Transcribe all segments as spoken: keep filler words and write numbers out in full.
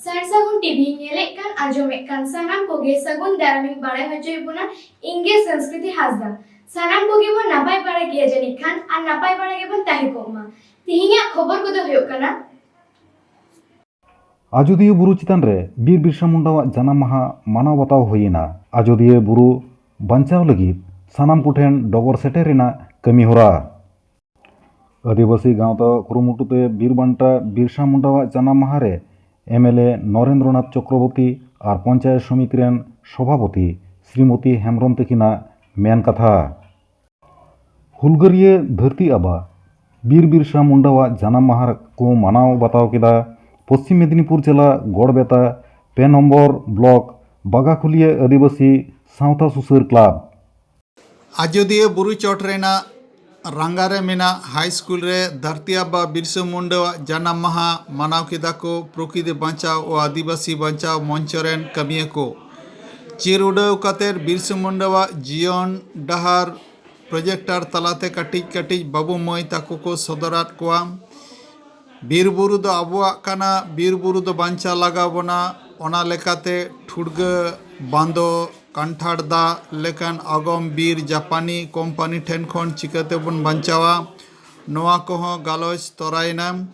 ᱥᱟᱨ ᱥᱟᱹᱜᱩᱱ ᱴᱤᱵᱷᱤ ᱧᱮᱞᱮᱫ ᱠᱟᱱ, ᱟᱸᱡᱚᱢᱮᱫ ᱠᱟᱱ ᱥᱟᱱᱟᱢ ᱠᱚᱜᱮ ᱥᱟᱹᱜᱩᱱ ᱫᱟᱨᱟᱢᱤᱧ ᱵᱟᱲᱟᱭ ᱦᱚᱪᱚᱭᱮᱫ ᱵᱚᱱᱟ᱾ ᱤᱧ ᱜᱮ ᱥᱚᱝᱥᱠᱨᱤᱛᱤ ᱦᱟᱸᱥᱫᱟ᱾ ᱥᱟᱱᱟᱢ ᱠᱚᱜᱮ ᱵᱚᱱ ᱱᱟᱯᱟᱭ ᱵᱟᱲᱟ ᱜᱮᱭᱟ ᱡᱟᱹᱱᱤᱡ ᱠᱷᱟᱱ, ᱟᱨ ᱱᱟᱯᱟᱭ ᱵᱟᱲᱟ ᱜᱮᱵᱚᱱ ᱛᱟᱦᱮᱸ ᱠᱚᱜ ᱢᱟ᱾ ᱛᱤᱦᱤᱧᱟᱜ ᱠᱷᱚᱵᱚᱨ ᱠᱚᱫᱚ ᱦᱩᱭᱩᱜ ᱠᱟᱱᱟ, ᱟᱡᱚᱫᱤᱭᱟᱹ ᱵᱩᱨᱩ ᱪᱮᱛᱟᱱ ᱨᱮ ᱵᱤᱨ ᱵᱤᱨᱥᱟ ᱢᱩᱱᱰᱟᱣᱟᱜ ᱡᱟᱱᱟᱢ ᱢᱟᱦᱟ ᱢᱟᱱᱟᱣ ᱵᱟᱛᱟᱣ ᱦᱩᱭᱮᱱᱟ᱾ ᱟᱡᱚᱫᱤᱭᱟᱹ ᱵᱩᱨᱩ ᱵᱟᱧᱪᱟᱣ ᱞᱟᱹᱜᱤᱫ ᱥᱟᱱᱟᱢ ᱠᱚᱴᱷᱮᱱ ᱰᱚᱜᱚᱨ ᱥᱮᱴᱮᱨ ᱨᱮᱱᱟᱜ ᱠᱟᱹᱢᱤ ᱦᱚᱨᱟ᱾ ᱟᱹᱫᱤᱵᱟᱹᱥᱤ ᱜᱟᱶᱛᱟ ᱠᱩᱨᱩᱢᱩᱴᱩ ᱛᱮ ᱵᱤᱨ ᱵᱟᱱᱴᱟ ᱵᱤᱨᱥᱟ ᱢᱩᱱᱰᱟᱣᱟᱜ ᱡᱟᱱᱟᱢ ᱢᱟᱦᱟ ᱨᱮ ᱮᱢ ᱮᱞ ᱮ ᱱᱚᱨᱮᱱᱫᱨᱚᱱᱟᱛᱷ ᱪᱚᱠᱨᱚᱵᱚᱨᱛᱤ ᱟᱨ ᱯᱚᱧᱪᱟᱭᱮᱛ ᱥᱚᱢᱤᱛᱤ ᱨᱮᱱ ᱥᱚᱵᱷᱟᱯᱚᱛᱤ ᱥᱨᱤᱢᱚᱛᱤ ᱦᱮᱢᱵᱨᱚᱢ ᱛᱟᱹᱠᱤᱱᱟᱜ ᱢᱮᱱ ᱠᱟᱛᱷᱟ᱾ ᱦᱩᱞᱜᱟᱹᱨᱤᱭᱟᱹ ᱫᱷᱟᱹᱨᱛᱤ ᱟᱵᱟ ᱵᱤᱨ ᱵᱤᱨᱥᱟ ᱢᱩᱱᱰᱟᱣᱟᱜ ᱡᱟᱱᱟᱢ ᱢᱟᱦᱟ ᱠᱚ ᱢᱟᱱᱟᱣ ᱵᱟᱛᱟᱣ ᱠᱮᱫᱟ ᱯᱚᱥᱪᱤᱢ ᱢᱮᱫᱤᱱᱤᱯᱩᱨ ᱡᱮᱞᱟ ᱜᱚᱲᱵᱮᱛᱟ ᱯᱮ ᱱᱚᱢᱵᱚᱨ ᱵᱞᱚᱠ ᱵᱟᱜᱟᱠᱷᱩᱞᱤᱭᱟᱹ ᱟᱹᱫᱤᱵᱟᱹᱥᱤ ᱥᱟᱶᱛᱟ ᱥᱩᱥᱟᱹᱨ ᱠᱞᱟᱵᱽ᱾ ᱟᱡᱚᱫᱤᱭᱟᱹ ᱵᱩᱨᱩ ᱪᱚᱴ ᱨᱮᱱᱟᱜ ᱨᱟᱸᱜᱟ ᱨᱮ ᱢᱮᱱᱟᱜ ᱦᱟᱭ ᱥᱠᱩᱞ ᱨᱮ ᱫᱷᱟᱹᱨᱛᱤ ᱟᱵᱟ ᱵᱤᱨᱥᱟ ᱢᱩᱱᱰᱟᱣᱟᱜ ᱡᱟᱱᱟᱢ ᱢᱟᱦᱟ ᱢᱟᱱᱟᱣ ᱠᱮᱫᱟ ᱠᱚ ᱯᱨᱚᱠᱤᱛᱤ ᱵᱟᱧᱪᱟᱣ ᱚ ᱟᱹᱫᱤᱵᱟᱹᱥᱤ ᱵᱟᱧᱪᱟᱣ ᱢᱚᱧᱪᱚ ᱨᱮᱱ ᱠᱟᱹᱢᱤᱭᱟᱹ ᱠᱚ᱾ ᱪᱤᱨ ᱩᱰᱟᱹᱣ ᱠᱟᱛᱮ ᱵᱤᱨᱥᱟ ᱢᱩᱱᱰᱟᱣᱟᱜ ᱡᱤᱭᱚᱱ ᱰᱟᱦᱟᱨ ᱯᱨᱚᱡᱮᱠᱴᱟᱨ ᱛᱟᱞᱟᱛᱮ ᱠᱟᱹᱴᱤᱡ ᱠᱟᱹᱴᱤᱡ ᱵᱟᱹᱵᱩ ᱢᱟᱹᱭ ᱛᱟᱠᱚ ᱠᱚ ᱥᱚᱫᱚᱨᱟᱫ ᱠᱚᱣᱟ᱾ ᱵᱤᱨ ᱵᱩᱨᱩ ᱫᱚ ᱟᱵᱚᱣᱟᱜ ᱠᱟᱱᱟ, ᱵᱤᱨ ᱵᱩᱨᱩ ᱫᱚ ᱵᱟᱧᱪᱟᱣ ᱞᱟᱜᱟᱣ ᱵᱚᱱᱟ᱾ ᱚᱱᱟ ᱞᱮᱠᱟᱛᱮ ᱴᱷᱩᱲᱜᱟᱹ, ᱵᱟᱸᱫᱚ, ᱠᱟᱱᱴᱷᱟᱲ ᱫᱟᱜ ᱞᱮᱠᱟᱱ ᱟᱜᱚᱢ ᱵᱤᱨ ᱡᱟᱯᱟᱱᱤ ᱠᱳᱢᱯᱟᱱᱤ ᱴᱷᱮᱱ ᱠᱷᱚᱱ ᱪᱤᱠᱟᱹ ᱛᱮᱵᱚᱱ ᱵᱟᱧᱪᱟᱣᱟ, ᱱᱚᱣᱟ ᱠᱚᱦᱚᱸ ᱜᱟᱞᱚᱪ ᱛᱚᱨᱟᱭᱮᱱᱟ᱾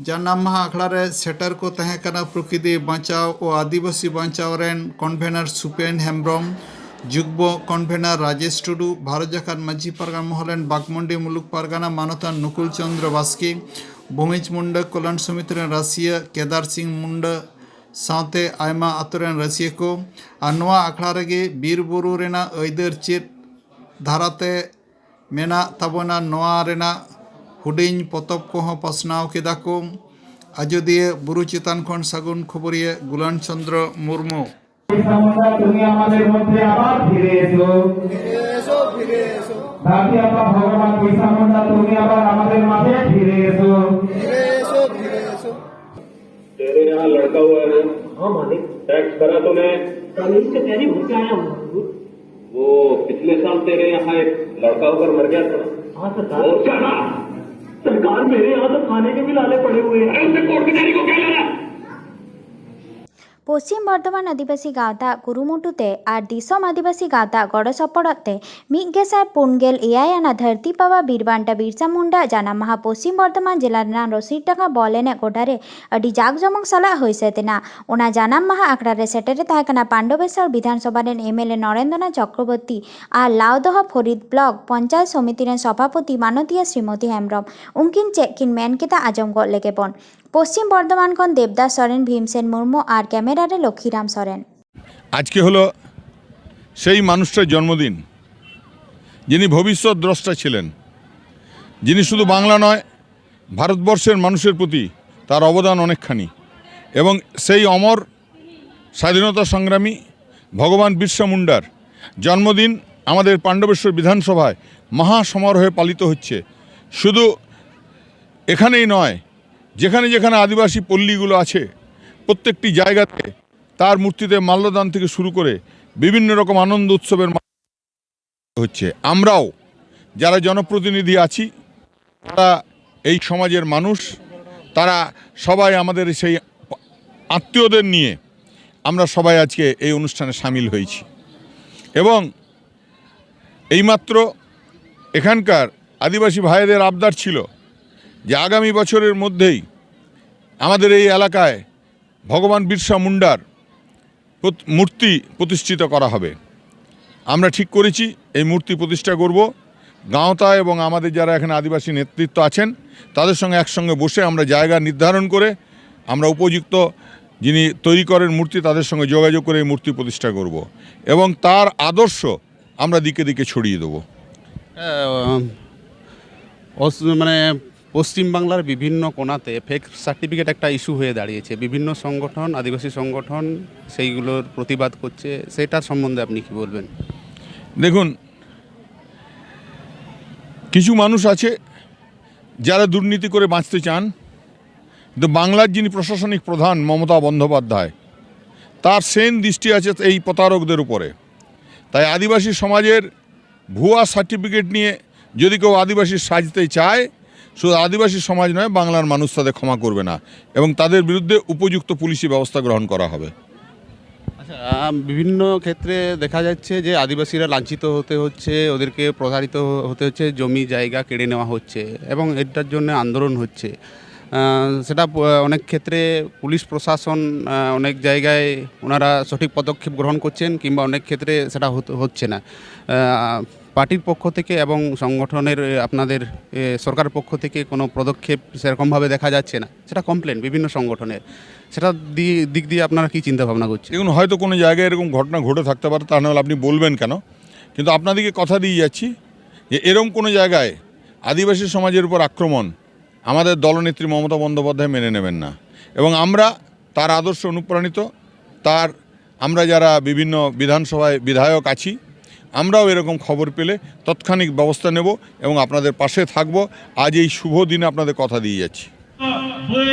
ᱡᱟᱱᱟᱢ ᱢᱟᱦᱟ ᱟᱠᱷᱲᱟ ᱨᱮ ᱥᱮᱴᱮᱨ ᱠᱚ ᱛᱟᱦᱮᱸ ᱠᱟᱱᱟ ᱯᱨᱚᱠᱤᱛᱤ ᱵᱟᱧᱪᱟᱣ ᱚ ᱟᱹᱫᱤᱵᱟᱹᱥᱤ ᱵᱟᱧᱪᱟᱣ ᱨᱮᱱ ᱠᱚᱱᱵᱷᱮᱱᱟᱨ ᱥᱩᱯᱮᱱ ᱦᱮᱢᱵᱨᱚᱢ, ᱡᱩᱜᱽᱵᱚ ᱠᱚᱱᱵᱷᱮᱱᱟᱨ ᱨᱟᱡᱮᱥ ᱴᱩᱰᱩ, ᱵᱷᱟᱨᱚᱛ ᱡᱟᱠᱟᱛ ᱢᱟᱹᱡᱷᱤ ᱯᱟᱨᱜᱟᱱᱟ ᱢᱚᱦᱚᱞ ᱨᱮᱱ ᱵᱟᱜᱽᱢᱩᱱᱰᱤ ᱢᱩᱞᱩᱠ ᱯᱟᱨᱜᱟᱱᱟ ᱢᱟᱱᱚᱛᱟᱱ ᱱᱩᱠᱩᱞ ᱪᱚᱸᱫᱽᱨᱚ ᱵᱟᱥᱠᱮ, ᱵᱷᱩᱢᱤᱡᱽ ᱢᱩᱱᱰᱟᱹ ᱠᱚᱞᱭᱟᱱ ᱥᱚᱢᱤᱛᱤ ᱨᱮᱱ ᱨᱟᱹᱥᱤᱭᱟᱹ ᱠᱮᱫᱟᱨ ᱥᱤᱝ ᱢᱩᱱᱰᱟᱹ ᱥᱟᱶᱛᱮ ᱟᱭᱢᱟ ᱟᱛᱳ ᱨᱮᱱ ᱨᱟᱹᱥᱤᱭᱟᱹ ᱠᱚ᱾ ᱟᱨ ᱱᱚᱣᱟ ᱟᱠᱷᱲᱟ ᱨᱮᱜᱮ ᱵᱤᱨ ᱵᱩᱨᱩ ᱨᱮᱱᱟᱜ ᱟᱹᱭᱫᱟᱹᱨ ᱪᱮᱫ ᱫᱷᱟᱨᱟᱛᱮ ᱢᱮᱱᱟᱜ ᱛᱟᱵᱚᱱᱟ, ᱱᱚᱣᱟ ᱨᱮᱱᱟᱜ ᱦᱩᱰᱤᱧ ᱯᱚᱛᱚᱵ ᱠᱚᱦᱚᱸ ᱯᱟᱥᱱᱟᱣ ᱠᱮᱫᱟ ᱠᱚ᱾ ᱟᱡᱚᱫᱤᱭᱟᱹ ᱵᱩᱨᱩ ᱪᱮᱛᱟᱱ ᱠᱷᱚᱱ ᱥᱟᱹᱜᱩᱱ ᱠᱷᱚᱵᱚᱨᱤᱭᱟᱹ ᱜᱩᱞᱟᱱ ᱪᱚᱸᱫᱽᱨᱚ ᱢᱩᱨᱢᱩ᱾ বিরসা মুন্ডা, তুমি আমাদের মধ্যে আবার ফিরে এসো। ফিরে এসো, ফিরে এসো। ধারতি আব্বা ভগবান বিরসা মুন্ডা, তুমি আবার আমাদের মাঝে ফিরে এসো। ফিরে এসো, ফিরে এসো। तेरे यहाँ लड़का हुआ है ना? हाँ मालिक। टैक्स भरा तूने? कानून से तेरी भर के आया हूँ हुजूर। वो पिछले साल तेरे यहाँ एक लड़का होकर मर गया था ना? हाँ सरकार। वो क्या था? सरकार, मेरे यहाँ तो खाने के भी लाले पड़े हुए हैं। अरे, उससे कोर्ट कचहरी को क्या लेना? ᱯᱚᱥᱪᱤᱢ ᱵᱚᱨᱫᱷᱚᱢᱟᱱ ᱟᱹᱫᱤᱵᱟᱹᱥᱤ ᱜᱟᱶᱛᱟ ᱠᱩᱨᱩᱢᱩᱴᱩ ᱛᱮ ᱟᱨ ᱫᱤᱥᱚᱢ ᱟᱹᱫᱤᱵᱟᱹᱥᱤ ᱜᱟᱶᱛᱟ ᱜᱚᱲᱚ ᱥᱚᱯᱚᱦᱚᱫ ᱛᱮ ᱢᱤᱫ ᱜᱮᱥᱟᱭ ᱯᱩᱱ ᱜᱮᱞ ᱮᱭᱟᱭ ᱟᱱᱟᱜ ᱫᱷᱟᱹᱨᱛᱤ ᱵᱟᱵᱟ ᱵᱤᱨ ᱵᱟᱱᱴᱟ ᱵᱤᱨᱥᱟ ᱢᱩᱱᱰᱟ ᱡᱟᱱᱟᱢ ᱢᱟᱦᱟ ᱯᱚᱥᱪᱤᱢ ᱵᱚᱨᱫᱷᱚᱢᱟᱱ ᱡᱮᱞᱟ ᱨᱮᱱᱟᱜ ᱨᱚᱥᱤᱫᱰᱟᱸᱜᱟ ᱵᱚᱞ ᱮᱱᱮᱡ ᱜᱚᱰᱟ ᱨᱮ ᱟᱹᱰᱤ ᱡᱟᱠ ᱡᱚᱢᱚᱠ ᱥᱟᱞᱟᱜ ᱦᱩᱭ ᱥᱟᱹᱛ ᱮᱱᱟ᱾ ᱚᱱᱟ ᱡᱟᱱᱟᱢ ᱢᱟᱦᱟ ᱟᱠᱷᱲᱟ ᱨᱮ ᱥᱮᱴᱮᱨ ᱨᱮ ᱛᱟᱦᱮᱸ ᱠᱟᱱᱟ ᱯᱟᱱᱰᱚᱵᱮᱥᱣᱚᱨ ᱵᱤᱫᱷᱟᱱ ᱥᱚᱵᱷᱟ ᱨᱮᱱ M L A Narendranath Chakraborty ᱟᱨ ᱞᱟᱣᱫᱚᱦᱟ ᱯᱷᱚᱨᱤᱫ ᱵᱞᱚᱠ ᱯᱚᱧᱪᱟᱭᱮᱛ ᱥᱚᱢᱤᱛᱤ ᱨᱮᱱ ᱥᱚᱵᱷᱟᱯᱚᱛᱤ ᱢᱟᱱᱚᱛᱤᱭᱟᱹ ᱥᱨᱤᱢᱚᱛᱤ ᱦᱮᱢᱵᱨᱚᱢ᱾ ᱩᱱᱠᱤᱱ ᱪᱮᱫ ᱠᱤᱱ ᱢᱮᱱ ᱠᱮᱫᱟ, ᱟᱸᱡᱚᱢ ᱜᱚᱫ ᱞᱮᱜᱮ ᱵᱚᱱ᱾ ᱯᱚᱥᱪᱤᱢ ᱵᱚᱨᱫᱷᱚᱢᱟᱱ ᱠᱷᱚᱱ ᱫᱮᱵᱫᱟᱥ ᱥᱚᱨᱮᱱ, ᱵᱷᱤᱢᱥᱮᱱ ᱢᱩᱨᱢᱩ ᱟᱨ ᱠᱮᱢᱮᱨᱟ ᱨᱮ ᱞᱚᱠᱠᱷᱤᱨᱟᱢ ᱥᱚᱨᱮᱱ᱾ আজকে হলো সেই মানুষটার জন্মদিন, যিনি ভবিষ্যৎ দ্রষ্টা ছিলেন, যিনি শুধু বাংলা নয়, ভারতবর্ষের মানুষের প্রতি তার অবদান অনেকখানি। এবং সেই অমর স্বাধীনতা সংগ্রামী ভগবান বিরসা মুন্ডার জন্মদিন আমাদের পাণ্ডবেশ্বর বিধানসভায় মহা সমারোহে পালিত হচ্ছে। শুধু এখানেই নয়, যেখানে যেখানে আদিবাসী পল্লীগুলো আছে, প্রত্যেকটি জায়গাতে তার মূর্তিতে মাল্যদান থেকে শুরু করে বিভিন্ন রকম আনন্দ উৎসবের মা- হচ্ছে। আমরাও যারা জনপ্রতিনিধি আছি, তারা এই সমাজের মানুষ, তারা সবাই আমাদের সেই আত্মীয়দের নিয়ে আমরা সবাই আজকে এই অনুষ্ঠানে সামিল হয়েছি। এবং এইমাত্র এখানকার আদিবাসী ভাইদের আবদার ছিল যে আগামী বছরের মধ্যেই আমাদের এই এলাকায় ভগবান বিরসা মুন্ডার প্রত- মূর্তি প্রতিষ্ঠিত করা হবে। আমরা ঠিক করেছি এই মূর্তি প্রতিষ্ঠা করব। গাঁওতা এবং আমাদের যারা এখানে আদিবাসী নেতৃত্ব আছেন, তাদের সঙ্গে একসঙ্গে বসে আমরা জায়গা নির্ধারণ করে আমরা উপযুক্ত যিনি তৈরি করেন মূর্তি, তাদের সঙ্গে যোগাযোগ করে এই মূর্তি প্রতিষ্ঠা করব এবং তার আদর্শ আমরা দিকে দিকে ছড়িয়ে দেবো। আহ, অস- মানে পশ্চিমবাংলার বিভিন্ন কোণাতে ফেক সার্টিফিকেট একটা ইস্যু হয়ে দাঁড়িয়েছে। বিভিন্ন সংগঠন, আদিবাসী সংগঠন সেইগুলোর প্রতিবাদ করছে, সেটার সম্বন্ধে আপনি কি বলবেন? দেখুন, কিছু মানুষ আছে যারা দুর্নীতি করে বাঁচতে চান, কিন্তু বাংলার যিনি প্রশাসনিক প্রধান মমতা বন্দ্যোপাধ্যায়, তার সেন দৃষ্টি আছে এই প্রতারকদের উপরে। তাই আদিবাসী সমাজের ভুয়া সার্টিফিকেট নিয়ে যদি কেউ আদিবাসী সাজতে চায়, শুধু আদিবাসী সমাজ নয়, বাংলার মানুষ তাদের ক্ষমা করবে না এবং তাদের বিরুদ্ধে উপযুক্ত পুলিশি ব্যবস্থা গ্রহণ করা হবে। আচ্ছা, আহ, বিভিন্ন ক্ষেত্রে দেখা যাচ্ছে যে আদিবাসীরা লাঞ্ছিত হতে হচ্ছে, ওদেরকে প্রতারিত হতে হচ্ছে, জমি জায়গা কেড়ে নেওয়া হচ্ছে এবং এটার জন্য আন্দোলন হচ্ছে। আহ, সেটা প-, অনেক ক্ষেত্রে পুলিশ প্রশাসন, আহ, অনেক জায়গায় ওনারা সঠিক পদক্ষেপ গ্রহণ করছেন কিংবা অনেক ক্ষেত্রে সেটা হত-, হচ্ছে না। আহ, পার্টির পক্ষ থেকে এবং সংগঠনের, এ, আপনাদের, এ, সরকারের পক্ষ থেকে কোনো পদক্ষেপ সেরকমভাবে দেখা যাচ্ছে না, সেটা কমপ্লেন বিভিন্ন সংগঠনের। সেটা দি-, দিক দিয়ে আপনারা কী চিন্তা ভাবনা করছেন? দেখুন, হয়তো কোনো জায়গায় এরকম ঘটনা ঘটে থাকতে পারে, তা নাহলে আপনি বলবেন কেন? কিন্তু আপনাদেরকে কথা দিয়ে যাচ্ছি যে এরকম কোনো জায়গায় আদিবাসী সমাজের উপর আক্রমণ আমাদের দলনেত্রী মমতা বন্দ্যোপাধ্যায় মেনে নেবেন না। এবং আমরা তার আদর্শ অনুপ্রাণিত, তার, আমরা যারা বিভিন্ন বিধানসভায় বিধায়ক আছি, আমরাও এরকম খবর পেলে তাৎক্ষণিক ব্যবস্থা নেব এবং আপনাদের পাশে থাকব। আজ এই শুভ দিনে আপনাদের কথা দিয়ে যাচ্ছি।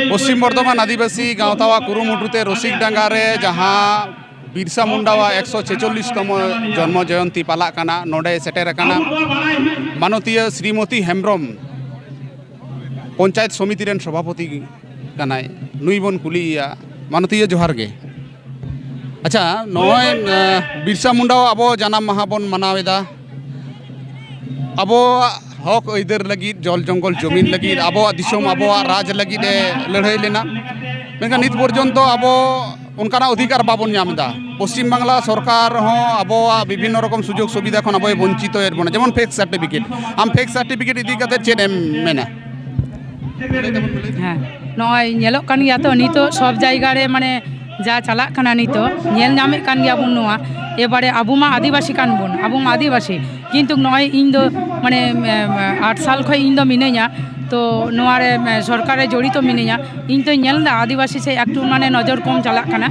ᱯᱚᱥᱪᱤᱢ ᱵᱚᱨᱫᱷᱚᱢᱟᱱ ᱟᱹᱫᱤᱵᱟᱹᱥᱤ ᱜᱟᱶᱛᱟᱣᱟᱜ ᱠᱩᱨᱩᱢᱩᱴᱩᱛᱮ ᱨᱚᱥᱤᱠᱰᱟᱸᱜᱟ ᱨᱮ ᱡᱟᱦᱟᱸ ᱵᱤᱨᱥᱟ ᱢᱩᱱᱰᱟᱣᱟᱜ ᱮᱠᱥᱚ ᱪᱷᱮᱪᱚᱞᱞᱤᱥ ᱛᱚᱢᱚ ᱡᱚᱱᱢᱚ ᱡᱚᱭᱚᱱᱛᱤ ᱯᱟᱞᱟᱜ ᱠᱟᱱᱟ, ᱱᱚᱰᱮ ᱥᱮᱴᱮᱨ ᱟᱠᱟᱱᱟ ᱢᱟᱱᱚᱛᱤᱭᱟᱹ ᱥᱨᱤᱢᱚᱛᱤ ᱦᱮᱢᱵᱨᱚᱢ, ᱯᱚᱧᱪᱟᱭᱮᱛ ᱥᱚᱢᱤᱛᱤ ᱨᱮᱱ ᱥᱚᱵᱷᱟᱯᱚᱛᱤ ᱠᱟᱱᱟᱭ, ᱱᱩᱭ ᱵᱚᱱ ᱠᱩᱞᱤᱭᱮᱭᱟ᱾ ᱢᱟᱱᱚᱛᱤᱭᱟᱹ, ᱡᱚᱦᱟᱨ ᱜᱮ᱾ ᱟᱪᱪᱷᱟ, ᱱᱚᱜᱼᱚᱭ, ᱮᱸ, ᱵᱤᱨᱥᱟ ᱢᱩᱱᱰᱟᱣᱟᱜ ᱟᱵᱚ ᱡᱟᱱᱟᱢ ᱢᱟᱦᱟ ᱵᱚᱱ ᱢᱟᱱᱟᱣ ᱮᱫᱟ᱾ ᱟᱵᱚᱣᱟᱜ ᱦᱚᱠ ᱟᱹᱭᱫᱟᱹᱨ ᱞᱟᱹᱜᱤᱫ, ᱡᱚᱞ ᱡᱚᱝᱜᱚᱞ ᱡᱚᱢᱤᱱ ᱞᱟᱹᱜᱤᱫ, ᱟᱵᱚᱣᱟᱜ ᱫᱤᱥᱚᱢ, ᱟᱵᱚᱣᱟᱜ ᱨᱟᱡᱽ ᱞᱟᱹᱜᱤᱫ ᱮ ᱞᱟᱹᱲᱦᱟᱹᱭ ᱞᱮᱱᱟ᱾ ᱢᱮᱱᱠᱷᱟᱱ ᱱᱤᱛ ᱯᱚᱨᱡᱚᱱᱛᱚ ᱟᱵᱚ ᱚᱱᱠᱟᱱᱟᱜ ᱚᱫᱷᱤᱠᱟᱨ ᱵᱟᱵᱚᱱ ᱧᱟᱢ ᱮᱫᱟ᱾ ᱯᱚᱥᱪᱤᱢ ᱵᱟᱝᱞᱟ ᱥᱚᱨᱠᱟᱨ ᱦᱚᱸ ᱟᱵᱚᱣᱟᱜ ᱵᱤᱵᱷᱤᱱᱱᱚ ᱨᱚᱠᱚᱢ ᱥᱩᱡᱳᱜᱽ ᱥᱩᱵᱤᱫᱷᱟ ᱠᱷᱚᱱ ᱟᱵᱚᱭ ᱵᱚᱧᱪᱤᱛᱚᱭᱮᱫ ᱵᱚᱱᱟ, ᱡᱮᱢᱚᱱ ᱯᱷᱮᱠ ᱥᱟᱨᱴᱤᱯᱷᱤᱠᱮᱴ᱾ ᱟᱢ ᱯᱷᱮᱠ ᱥᱟᱨᱴᱤᱯᱷᱤᱠᱮᱴ ᱤᱫᱤ ᱠᱟᱛᱮ ᱪᱮᱫ ᱮᱢ ᱢᱮᱱᱟ? ᱦᱮᱸ, ᱱᱚᱜᱼᱚᱭ ᱧᱮᱞᱚᱜ ᱠᱟᱱ ᱜᱮᱭᱟ ᱛᱚ, ᱱᱤᱛᱚᱜ ᱥᱚᱵ ᱡᱟᱭᱜᱟ ᱨᱮ ᱢᱟᱱᱮ ᱡᱟ ᱪᱟᱞᱟᱜ ᱠᱟᱱᱟ ᱱᱤᱛᱚᱜ, ᱧᱮᱞ ᱧᱟᱢᱮᱫ ᱠᱟᱱ ᱜᱮᱭᱟ ᱵᱚᱱ ᱱᱚᱣᱟ᱾ ᱮᱵᱟᱨᱮ ᱟᱵᱚ ᱢᱟ ᱟᱹᱫᱤᱵᱟᱹᱥᱤ ᱠᱟᱱ ᱵᱚᱱ, ᱟᱵᱚ ᱢᱟ ᱟᱹᱫᱤᱵᱟᱹᱥᱤ, ᱠᱤᱱᱛᱩ ᱱᱚᱜᱼᱚᱭ ᱤᱧ ᱫᱚ ᱢᱟᱱᱮ, ᱮᱢ, ᱟᱴ ᱥᱟᱞ ᱠᱷᱚᱱ ᱤᱧ ᱫᱚ ᱢᱤᱱᱟᱹᱧᱟ, ᱛᱚ ᱱᱚᱣᱟ ᱨᱮ, ᱮᱢ, ᱥᱚᱨᱠᱟᱨ ᱨᱮ ᱡᱚᱲᱤᱛᱚ ᱢᱤᱱᱟᱹᱧᱟ᱾ ᱤᱧ ᱛᱚᱧ ᱧᱮᱞ ᱮᱫᱟ ᱟᱹᱫᱤᱵᱟᱹᱥᱤ ᱥᱮᱫ ᱮᱠᱴᱩ ᱢᱟᱱᱮ ᱱᱚᱡᱚᱨ ᱠᱚᱢ ᱪᱟᱞᱟᱜ ᱠᱟᱱᱟ,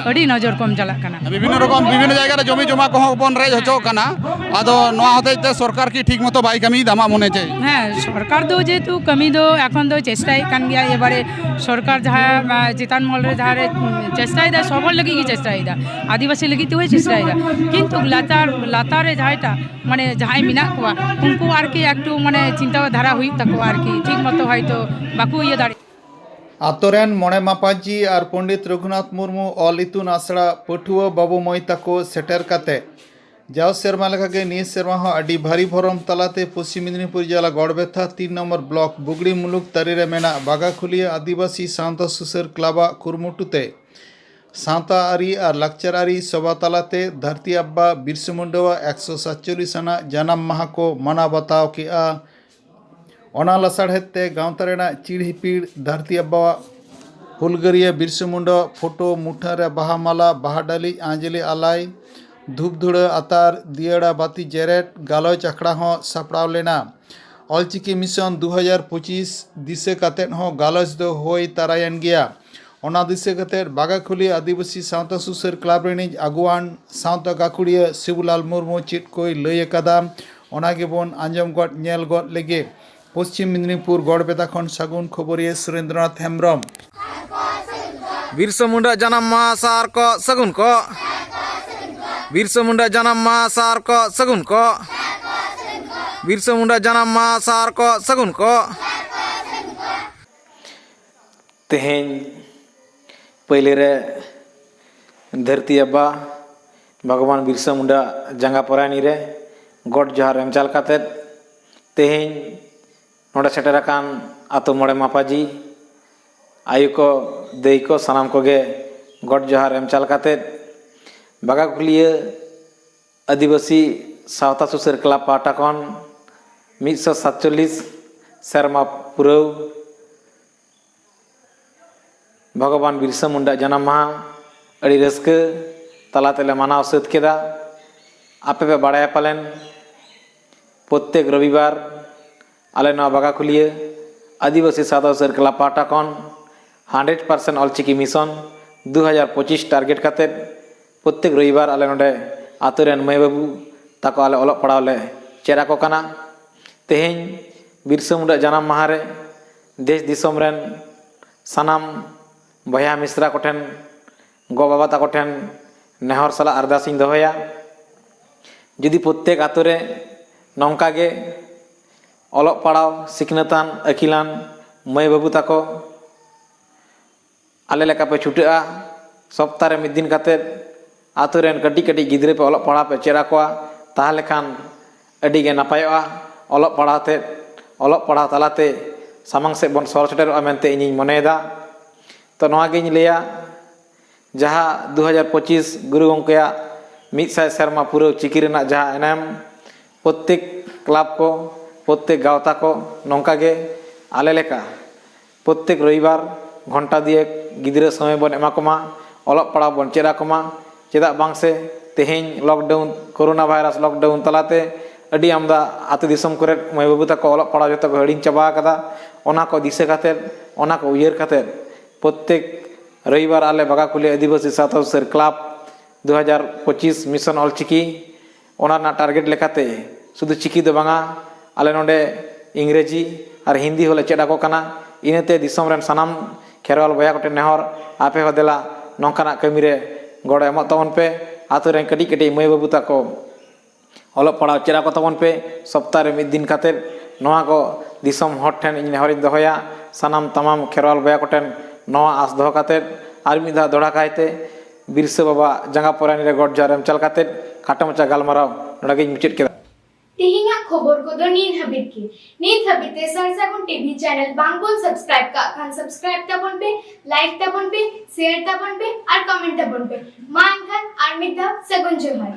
ᱟᱹᱰᱤ ᱱᱚᱡᱚᱨ ᱠᱚᱢ ᱪᱟᱞᱟᱜ ᱠᱟᱱᱟ᱾ ᱵᱤᱵᱷᱤᱱᱱᱚ ᱨᱚᱠᱚᱢ, ᱵᱤᱵᱷᱤᱱᱱᱚ ᱡᱟᱭᱜᱟ ᱨᱮ ᱡᱚᱢᱤ ᱡᱚᱢᱟ ᱠᱚᱦᱚᱸ ᱵᱚᱱ ᱨᱮᱡ ᱦᱚᱪᱚᱜ ᱠᱟᱱᱟ᱾ ᱟᱫᱚ ᱱᱚᱣᱟ ᱦᱚᱛᱮᱡ ᱛᱮ ᱥᱚᱨᱠᱟᱨ ᱠᱤ ᱴᱷᱤᱠ ᱢᱚᱛᱚ ᱵᱟᱭ ᱠᱟᱹᱢᱤᱭᱮᱫᱟ, ᱟᱢᱟᱜ ᱢᱚᱱᱮ ᱪᱮᱫ? ᱦᱮᱸ, ᱥᱚᱨᱠᱟᱨ ᱫᱚ ᱡᱮᱦᱮᱛᱩ ᱠᱟᱹᱢᱤ ᱫᱚ ᱮᱠᱷᱚᱱ ᱫᱚ ᱪᱮᱥᱴᱟᱭᱮᱫ ᱠᱟᱱ ᱜᱮᱭᱟ᱾ ᱮᱵᱟᱨᱮ ᱥᱚᱨᱠᱟᱨ ᱡᱟᱦᱟᱸ, ᱟᱸ, ᱪᱮᱛᱟᱱ ᱢᱚᱦᱚᱞ ᱨᱮ ᱡᱟᱦᱟᱸ ᱨᱮ, ᱩᱸ, ᱪᱮᱥᱴᱟᱭᱮᱫᱟ, ᱥᱚᱵ ᱦᱚᱲ ᱞᱟᱹᱜᱤᱫ ᱜᱮ ᱪᱮᱥᱴᱟᱭᱮᱫᱟ, ᱟᱹᱫᱤᱵᱟᱹᱥᱤ ᱞᱟᱹᱜᱤᱫ ᱛᱮᱦᱚᱸᱭ ᱪᱮᱥᱴᱟᱭᱮᱫᱟ, ᱠᱤᱱᱛᱩ ᱞᱟᱛᱟᱨ, ᱞᱟᱛᱟᱨ ᱨᱮ ᱡᱟᱦᱟᱸᱭᱴᱟᱜ ᱢᱟᱱᱮ ᱡᱟᱦᱟᱸᱭ ᱢᱮᱱᱟᱜ ᱠᱚᱣᱟ, ᱩᱱᱠᱩ ᱟᱨᱠᱤ ᱮᱠᱴᱩ ᱢᱟᱱᱮ ᱪᱤᱱᱛᱟᱹ ᱫᱷᱟᱨᱟ ᱦᱩᱭᱩᱜ ᱛᱟᱠᱚᱣᱟ ᱟᱨᱠᱤ᱾ ᱴᱷᱤᱠ ᱢᱚᱛᱚ ᱦᱚᱭᱛᱳ ᱵᱟᱠᱚ ᱤᱭᱟᱹ ᱫᱟᱲᱮᱭᱟᱜ᱾ ᱟᱛᱳ ᱨᱮᱱ ᱢᱚᱬᱮ ᱢᱟᱯᱟᱡᱤ ᱟᱨ ᱯᱚᱱᱰᱤᱛ ᱨᱚᱜᱷᱩᱱᱟᱛᱷ ᱢᱩᱨᱢᱩ ᱚᱞ ᱤᱛᱩᱱ ᱟᱥᱲᱟ ᱯᱟᱹᱴᱷᱩᱣᱟᱹ ᱵᱟᱹᱵᱩ ᱢᱟᱹᱭ ᱛᱟᱠᱚ ᱥᱮᱴᱮᱨ ᱠᱟᱛᱮ ᱡᱟᱣ ᱥᱮᱨᱢᱟ ᱞᱮᱠᱟᱜᱮ ᱱᱤᱭᱟᱹ ᱥᱮᱨᱢᱟ ᱦᱚᱸ ᱟᱹᱰᱤ ᱵᱷᱟᱹᱨᱤ ᱵᱷᱚᱨᱚᱢ ᱛᱟᱞᱟᱛᱮ ᱯᱚᱥᱪᱤᱢ ᱢᱮᱫᱽᱱᱤᱯᱩᱨ ᱡᱮᱞᱟ ᱜᱚᱲᱵᱮᱛᱷᱟ ᱛᱤᱱ ᱱᱚᱢᱵᱚᱨ ᱵᱞᱚᱠ ᱵᱩᱜᱽᱲᱤ ᱢᱩᱞᱩᱠ ᱛᱟᱹᱨᱤ ᱨᱮ ᱢᱮᱱᱟᱜ ᱵᱟᱜᱟᱠᱷᱩᱞᱤᱭᱟᱹ ᱟᱹᱫᱤᱵᱟᱹᱥᱤ ᱥᱟᱶᱛᱟ ᱥᱩᱥᱟᱹᱨ ᱠᱞᱟᱵᱟᱜ ᱠᱩᱨᱩᱢᱩᱴᱩ ᱛᱮ ᱥᱟᱶᱛᱟ ᱟᱹᱨᱤ ᱟᱨ ᱞᱟᱠᱪᱟᱨ ᱟᱹᱨᱤ ᱥᱚᱵᱷᱟ ᱛᱟᱞᱟᱛᱮ ᱫᱷᱟᱹᱨᱛᱤ ᱟᱵᱵᱟ ᱵᱤᱨᱥᱟ ᱢᱩᱱᱰᱟᱣᱟᱜ ᱮᱠᱥᱚ ᱥᱟᱛᱪᱚᱞᱞᱤᱥ ᱟᱱᱟᱜ ᱡᱟᱱᱟᱢ ᱢᱟᱦᱟ ᱠᱚ ᱢᱟᱱᱟᱣ ᱵᱟᱛᱟᱣ ᱠᱮᱫᱼᱟ᱾ ᱚᱱᱟ ᱞᱟᱥᱟᱲᱦᱮᱫ ᱛᱮ ᱜᱟᱶᱛᱟ ᱨᱮᱱᱟᱜ ᱪᱤᱲ ᱦᱤᱯᱤᱲ, ᱫᱷᱟᱹᱨᱛᱤ ᱟᱵᱵᱟᱣᱟᱜ ᱦᱩᱞᱜᱟᱹᱨᱤᱭᱟᱹ ᱵᱤᱨᱥᱟ ᱢᱩᱱᱰᱟᱣᱟᱜ ᱯᱷᱳᱴᱳ, ᱢᱩᱴᱷᱟᱹᱱ ᱨᱮ ᱵᱟᱦᱟ ᱢᱟᱞᱟ, ᱵᱟᱦᱟ ᱰᱟᱹᱞᱤᱡ, ᱟᱸᱡᱽᱞᱤ ᱟᱞᱟᱭ, ᱫᱷᱩᱯ ᱫᱷᱩᱲᱟᱹ, ᱟᱛᱟᱨ, ᱫᱤᱭᱟᱹᱲᱟ ᱵᱟᱹᱛᱤ ᱡᱮᱨᱮᱫ ᱜᱟᱞᱚᱪ ᱟᱠᱷᱲᱟ ᱦᱚᱸ ᱥᱟᱯᱲᱟᱣ ᱞᱮᱱᱟ᱾ ᱚᱞᱪᱤᱠᱤ ᱢᱤᱥᱚᱱ ᱫᱩ ᱦᱟᱡᱟᱨ ᱯᱚᱸᱪᱤᱥ ᱫᱤᱥᱟᱹ ᱠᱟᱛᱮᱫ ᱦᱚᱸ ᱜᱟᱞᱚᱪ ᱫᱚ ᱦᱩᱭ ᱛᱟᱨᱟᱭᱮᱱ ᱜᱮᱭᱟ᱾ ᱚᱱᱟ ᱫᱤᱥᱟᱹ ᱠᱟᱛᱮᱫ ᱵᱟᱜᱟᱠᱷᱩᱞᱤ ᱟᱹᱫᱤᱵᱟᱹᱥᱤ ᱥᱟᱶᱛᱟ ᱥᱩᱥᱟᱹᱨ ᱠᱞᱟᱵᱽ ᱨᱤᱱᱤᱡ ᱟᱹᱜᱩᱣᱟᱹᱱ ᱥᱟᱶᱛᱟ ᱜᱟᱹᱠᱷᱩᱲᱤᱭᱟᱹ ᱥᱤᱵᱩᱞᱟᱞ ᱢᱩᱨᱢᱩ ᱪᱮᱫ ᱠᱚᱭ ᱞᱟᱹᱭ ᱟᱠᱟᱫᱟ, ᱚᱱᱟ ᱜᱮᱵᱚᱱ ᱟᱸᱡᱚᱢ ᱜᱚᱫ ᱧᱮᱞ ᱜᱚᱫ ᱞᱮᱜᱮ᱾ ᱯᱚᱥᱪᱤᱢ ᱢᱮᱫᱽᱱᱤᱯᱩᱨ ᱜᱚᱲᱵᱮᱛᱟ ᱠᱷᱚᱱ ᱥᱟᱹᱜᱩᱱ ᱠᱷᱚᱵᱚᱨᱤᱭᱟᱹ ᱥᱩᱨᱮᱱᱫᱨᱚᱱᱟᱛᱷ ᱦᱮᱢᱵᱨᱚᱢ᱾ ᱵᱤᱨᱥᱟ ᱢᱩᱱᱰᱟ ᱡᱟᱱᱟᱢ ᱢᱟᱦᱟ ᱥᱟᱨ ᱠᱚ ᱥᱟᱹᱜᱩᱱ ᱠᱚ᱾ ᱵᱤᱨᱥᱟ ᱢᱩᱱᱰᱟ ᱡᱟᱱᱟᱢ ᱢᱟᱦᱟ ᱥᱟᱨ ᱠᱚ ᱥᱟᱹᱜᱩᱱ ᱠᱚ᱾ ᱵᱤᱨᱥᱟ ᱢᱩᱱᱰᱟ ᱡᱟᱱᱟᱢ ᱢᱟᱦᱟ ᱥᱟᱨ ᱠᱚ ᱥᱟᱹᱜᱩᱱ ᱠᱚ᱾ ᱛᱮᱦᱮᱧ ᱯᱟᱹᱭᱞᱟᱹ ᱨᱮ ᱫᱷᱟᱹᱨᱛᱤ ᱟᱵᱟ ᱵᱷᱚᱜᱚᱵᱟᱱ ᱵᱤᱨᱥᱟ ᱢᱩᱱᱰᱟ ᱡᱟᱸᱜᱟ ᱯᱚᱨᱟᱭᱱᱤ ᱨᱮ ᱜᱚᱰ ᱡᱚᱦᱟᱨ ᱮᱢ ᱪᱟᱞ ᱠᱟᱛᱮᱫ, ᱛᱮᱦᱮᱧ ᱱᱚᱰᱮ ᱥᱮᱴᱮᱨ ᱟᱠᱟᱱ ᱟᱛᱳ ᱢᱚᱬᱮ ᱢᱟᱯᱟᱡᱤ, ᱟᱭᱳ ᱠᱚ, ᱫᱟᱹᱭ ᱠᱚ, ᱥᱟᱱᱟᱢ ᱠᱚᱜᱮ ᱜᱚᱰ ᱡᱚᱦᱟᱨ ᱮᱢ ᱪᱟᱞ ᱠᱟᱛᱮᱫ, ᱵᱟᱜᱟᱠᱷᱩᱞᱤᱭᱟᱹ ᱟᱹᱫᱤᱵᱟᱹᱥᱤ ᱥᱟᱶᱛᱟ ᱥᱩᱥᱟᱹᱨ ᱠᱞᱟᱵᱽ ᱯᱟᱦᱴᱟ ᱠᱷᱚᱱ ᱢᱤᱫ ᱥᱚ ᱥᱟᱛᱪᱚᱞᱞᱤᱥ ᱥᱮᱨᱢᱟ ᱯᱩᱨᱟᱹᱣ ᱵᱷᱚᱜᱚᱵᱟᱱ ᱵᱤᱨᱥᱟ ᱢᱩᱱᱰᱟ ᱡᱟᱱᱟᱢ ᱢᱟᱦᱟ ᱟᱹᱰᱤ ᱨᱟᱹᱥᱠᱟᱹ ᱛᱟᱞᱟ ᱛᱮᱞᱮ ᱢᱟᱱᱟᱣ ᱥᱟᱹᱛ ᱠᱮᱫᱟ᱾ ᱟᱯᱮ ᱯᱮ ᱵᱟᱲᱟᱭᱟ ᱯᱟᱞᱮᱱ, ᱯᱨᱚᱛᱛᱮᱠ ᱨᱚᱵᱤᱵᱟᱨ ᱟᱞᱮ ᱱᱚᱣᱟ ᱵᱟᱜᱟᱠᱷᱩᱞᱤᱭᱟᱹ ᱟᱹᱫᱤᱵᱟᱹᱥᱤ ᱥᱟᱶᱛᱟ ᱥᱩᱥᱟᱹᱨ ᱠᱞᱟᱵᱽ ᱯᱟᱦᱴᱟ ᱠᱷᱚᱱ ᱦᱟᱱᱰᱨᱮᱰ ᱯᱟᱨᱥᱮᱱᱴ ᱚᱞᱪᱤᱠᱤ ᱢᱤᱥᱚᱱ ᱫᱩ ᱦᱟᱡᱟᱨ ᱯᱚᱸᱪᱤᱥ ᱴᱟᱨᱜᱮᱴ ᱠᱟᱛᱮᱫ ᱯᱨᱚᱛᱛᱮᱠ ᱨᱚᱵᱤᱵᱟᱨ ᱟᱞᱮ ᱱᱚᱰᱮ ᱟᱛᱳ ᱨᱮᱱ ᱢᱟᱹᱭ ᱵᱟᱹᱵᱩ ᱛᱟᱠᱚ ᱟᱞᱮ ᱚᱞᱚᱜ ᱯᱟᱲᱦᱟᱣ ᱞᱮ ᱪᱮᱫ ᱟᱠᱚ ᱠᱟᱱᱟ᱾ ᱛᱮᱦᱮᱧ ᱵᱤᱨᱥᱟ ᱢᱩᱱᱰᱟ ᱡᱟᱱᱟᱢ ᱢᱟᱦᱟ ᱨᱮ ᱫᱮᱥ ᱫᱤᱥᱚᱢ ᱨᱮᱱ ᱥᱟᱱᱟᱢ ᱵᱚᱭᱦᱟ ᱢᱤᱥᱨᱟ ᱠᱚᱴᱷᱮᱱ, ᱜᱚ ᱵᱟᱵᱟ ᱛᱟᱠᱚ ᱴᱷᱮᱱ ᱱᱮᱦᱚᱨ ᱥᱟᱞᱟᱜ ᱟᱨᱫᱟᱥ ᱤᱧ ᱫᱚᱦᱚᱭᱟ, ᱡᱩᱫᱤ ᱯᱨᱚᱛᱛᱮᱠ ᱟᱛᱳ ᱨᱮ ᱱᱚᱝᱠᱟ ᱜᱮ ᱚᱞᱚᱜ ᱯᱟᱲᱦᱟᱣ ᱥᱤᱠᱷᱱᱟᱹᱛᱟᱱ ᱟᱹᱠᱤᱞᱟᱱ ᱢᱟᱹᱭ ᱵᱟᱹᱵᱩ ᱛᱟᱠᱚ ᱟᱞᱮ ᱞᱮᱠᱟ ᱯᱮ ᱪᱷᱩᱴᱟᱹᱜᱼᱟ, ᱥᱚᱯᱛᱟ ᱨᱮ ᱢᱤᱫ ᱫᱤᱱ ᱠᱟᱛᱮᱫ ᱟᱛᱳ ᱨᱮᱱ ᱠᱟᱹᱴᱤᱡ ᱠᱟᱹᱴᱤᱡ ᱜᱤᱫᱽᱨᱟᱹ ᱯᱮ ᱚᱞᱚᱜ ᱯᱟᱲᱦᱟᱣ ᱯᱮ ᱪᱮᱫ ᱟᱠᱚᱣᱟ, ᱛᱟᱦᱚᱞᱮ ᱠᱷᱟᱱ ᱟᱹᱰᱤ ᱜᱮ ᱱᱟᱯᱟᱭᱚᱜᱼᱟ᱾ ᱚᱞᱚᱜ ᱯᱟᱲᱦᱟᱣ ᱛᱮ, ᱚᱞᱚᱜ ᱯᱟᱲᱦᱟᱣ ᱛᱟᱞᱟᱛᱮ ᱥᱟᱢᱟᱝ ᱥᱮᱫ ᱵᱚᱱ ᱥᱚᱦᱚᱨ ᱥᱮᱴᱮᱨᱚᱜᱼᱟ ᱢᱮᱱᱛᱮ ᱤᱧᱤᱧ ᱢᱚᱱᱮᱭᱮᱫᱟ᱾ ᱛᱚ ᱱᱚᱣᱟ ᱜᱤᱧ ᱞᱟᱹᱭᱟ, ᱡᱟᱦᱟᱸ ᱫᱩ ᱦᱟᱡᱟᱨ ᱯᱚᱸᱪᱤᱥ ᱜᱩᱨᱩ ᱜᱚᱢᱠᱮᱭᱟᱜ ᱢᱤᱫ ᱥᱟᱭ ᱥᱮᱨᱢᱟ ᱯᱩᱨᱟᱹᱣ ᱪᱤᱠᱤ ᱨᱮᱱᱟᱜ ᱡᱟᱦᱟᱸ ᱮᱱᱮᱢ, ᱯᱨᱚᱛᱮᱠ ᱠᱞᱟᱵᱽ ᱠᱚ, ᱯᱨᱚᱛᱮᱠ ᱜᱟᱶᱛᱟ ᱠᱚ ᱱᱚᱝᱠᱟ ᱜᱮ ᱟᱞᱮ ᱞᱮᱠᱟ ᱯᱨᱚᱛᱮᱠ ᱨᱚᱵᱤᱵᱟᱨ ᱜᱷᱚᱱᱴᱟ ᱫᱤᱭᱮ ᱜᱤᱫᱽᱨᱟᱹ ᱥᱚᱢᱚᱭ ᱵᱚᱱ ᱮᱢᱟ ᱠᱚᱢᱟ, ᱚᱞᱚᱜ ᱯᱟᱲᱦᱟᱣ ᱵᱚᱱ ᱪᱮᱫ ᱟᱠᱚᱢᱟ᱾ ᱪᱮᱫᱟᱜ ᱵᱟᱝ ᱥᱮ ᱛᱮᱦᱮᱧ ᱞᱚᱠᱰᱟᱣᱩᱱ, ᱠᱳᱨᱳᱱᱟ ᱵᱷᱟᱭᱨᱟᱥ ᱞᱚᱠᱰᱟᱣᱩᱱ ᱛᱟᱞᱟᱛᱮ ᱟᱹᱰᱤ ᱟᱢᱫᱟ ᱟᱹᱛᱩ ᱫᱤᱥᱚᱢ ᱠᱚᱨᱮ ᱢᱟᱹᱭ ᱵᱟᱹᱵᱩ ᱛᱟᱠᱚ ᱚᱞᱚᱜ ᱯᱟᱲᱦᱟᱣ ᱡᱚᱛᱚ ᱠᱚ ᱦᱤᱲᱤᱧ ᱪᱟᱵᱟ ᱟᱠᱟᱫᱟ᱾ ᱚᱱᱟ ᱠᱚ ᱫᱤᱥᱟᱹ ᱠᱟᱛᱮᱫ, ᱚᱱᱟ ᱠᱚ ᱩᱭᱦᱟᱹᱨ ᱠᱟᱛᱮᱫ ᱯᱨᱚᱛᱮᱠ ᱨᱚᱵᱤᱵᱟᱨ ᱟᱞᱮ ᱵᱟᱜᱟᱠᱩᱞᱤ ᱟᱹᱫᱤᱵᱟᱹᱥᱤ ᱥᱟᱶᱛᱟ ᱥᱩᱥᱟᱹᱨ ᱠᱞᱟᱵᱽ ᱫᱩ ᱦᱟᱡᱟᱨ ᱯᱚᱸᱪᱤᱥ ᱢᱤᱥᱚᱱ ᱚᱞᱪᱤᱠᱤ, ᱚᱱᱟ ᱨᱮᱱᱟᱜ ᱴᱟᱨᱜᱮᱴ ᱞᱮᱠᱟᱛᱮ ᱥᱩᱫᱷᱩ ᱪᱤᱠᱤ ᱫᱚ ᱵᱟᱝᱟ, ᱟᱞᱮ ᱱᱚᱰᱮ ᱤᱝᱨᱮᱡᱤ ᱟᱨ ᱦᱤᱱᱫᱤ ᱦᱚᱸᱞᱮ ᱪᱮᱫ ᱟᱠᱚ ᱠᱟᱱᱟ᱾ ᱤᱱᱟᱹᱛᱮ ᱫᱤᱥᱚᱢ ᱨᱮᱱ ᱥᱟᱱᱟᱢ ᱠᱷᱮᱨᱣᱟᱞ ᱵᱚᱭᱦᱟ ᱠᱚᱴᱷᱮᱱ ᱱᱮᱦᱚᱨ, ᱟᱯᱮ ᱦᱚᱸ ᱫᱮᱞᱟ ᱱᱚᱝᱠᱟᱱᱟᱜ ᱠᱟᱹᱢᱤᱨᱮ ᱜᱚᱲᱚ ᱮᱢᱚᱜ ᱛᱟᱵᱚᱱ ᱯᱮ᱾ ᱟᱛᱳ ᱨᱮᱱ ᱠᱟᱹᱴᱤᱡ ᱠᱟᱹᱴᱤᱡ ᱢᱟᱹᱭ ᱵᱟᱹᱵᱩ ᱛᱟᱠᱚ ᱚᱞᱚᱜ ᱯᱟᱲᱦᱟᱣ ᱪᱮᱫ ᱟᱠᱚ ᱛᱟᱵᱚᱱ ᱯᱮ, ᱥᱚᱯᱛᱟ ᱨᱮ ᱢᱤᱫ ᱫᱤᱱ ᱠᱟᱛᱮᱫ᱾ ᱱᱚᱣᱟ ᱠᱚ ᱫᱤᱥᱚᱢ ᱦᱚᱲ ᱴᱷᱮᱱ ᱤᱧ ᱱᱮᱦᱚᱨᱤᱧ ᱫᱚᱦᱚᱭᱟ, ᱥᱟᱱᱟᱢ ᱛᱟᱢᱟᱢ ᱠᱷᱮᱨᱣᱟᱞ ᱵᱚᱭᱦᱟ ᱠᱚᱴᱷᱮᱱ ᱱᱚᱣᱟ ᱟᱸᱥ ᱫᱚᱦᱚ ᱠᱟᱛᱮᱫ, ᱟᱨ ᱢᱤᱫ ᱫᱷᱟᱣ ᱫᱚᱦᱲᱟ ᱠᱟᱭᱛᱮ ᱵᱤᱨᱥᱟᱹ ᱵᱟᱵᱟ ᱡᱟᱸᱜᱟ ᱯᱚᱨᱟᱭᱱᱤ ᱨᱮ ᱜᱚᱰ ᱡᱚᱦᱟᱨ ᱮᱢ ᱪᱟᱞ ᱠᱟᱛᱮᱫ ᱠᱷᱟᱴᱚ ᱢᱟᱪᱷᱟ ᱜᱟᱞᱢᱟᱨᱟᱣ ᱱᱚᱰᱮ ᱜᱤᱧ ᱢᱩᱪᱟᱹᱫ ᱠᱮᱫᱟ᱾ ᱛᱮᱦᱮᱧᱟᱜ ᱠᱷᱚᱵᱚᱨ ᱠᱚᱫᱚ ᱱᱤᱭᱟᱹ ᱦᱟᱹᱵᱤᱡ ᱜᱮ᱾ ᱱᱤᱛ ᱦᱟᱹᱵᱤᱡ ᱛᱮ ᱥᱟᱨ ᱥᱟᱹᱜᱩᱱ ᱴᱤᱵᱷᱤ ᱪᱮᱱᱮᱞ ᱵᱟᱝ ᱵᱚᱱ ᱥᱟᱵᱥᱠᱨᱟᱭᱤᱵ ᱠᱟᱜ ᱠᱷᱟᱱ ᱥᱟᱵᱥᱠᱨᱟᱭᱤᱵ ᱛᱟᱵᱚᱱ ᱯᱮ, ᱞᱟᱭᱤᱠ ᱛᱟᱵᱚᱱ ᱯᱮ, ᱥᱮᱭᱟᱨ ᱛᱟᱵᱚᱱ ᱯᱮ ᱟᱨ ᱠᱚᱢᱮᱱᱴ ᱛᱟᱵᱚᱱ ᱯᱮ᱾ ᱢᱟ ᱮᱱᱠᱷᱟᱱ ᱟᱨ ᱢᱤᱫ ᱫᱷᱟᱣ ᱥᱟᱹᱜᱩᱱ ᱡᱚᱦᱟᱨ᱾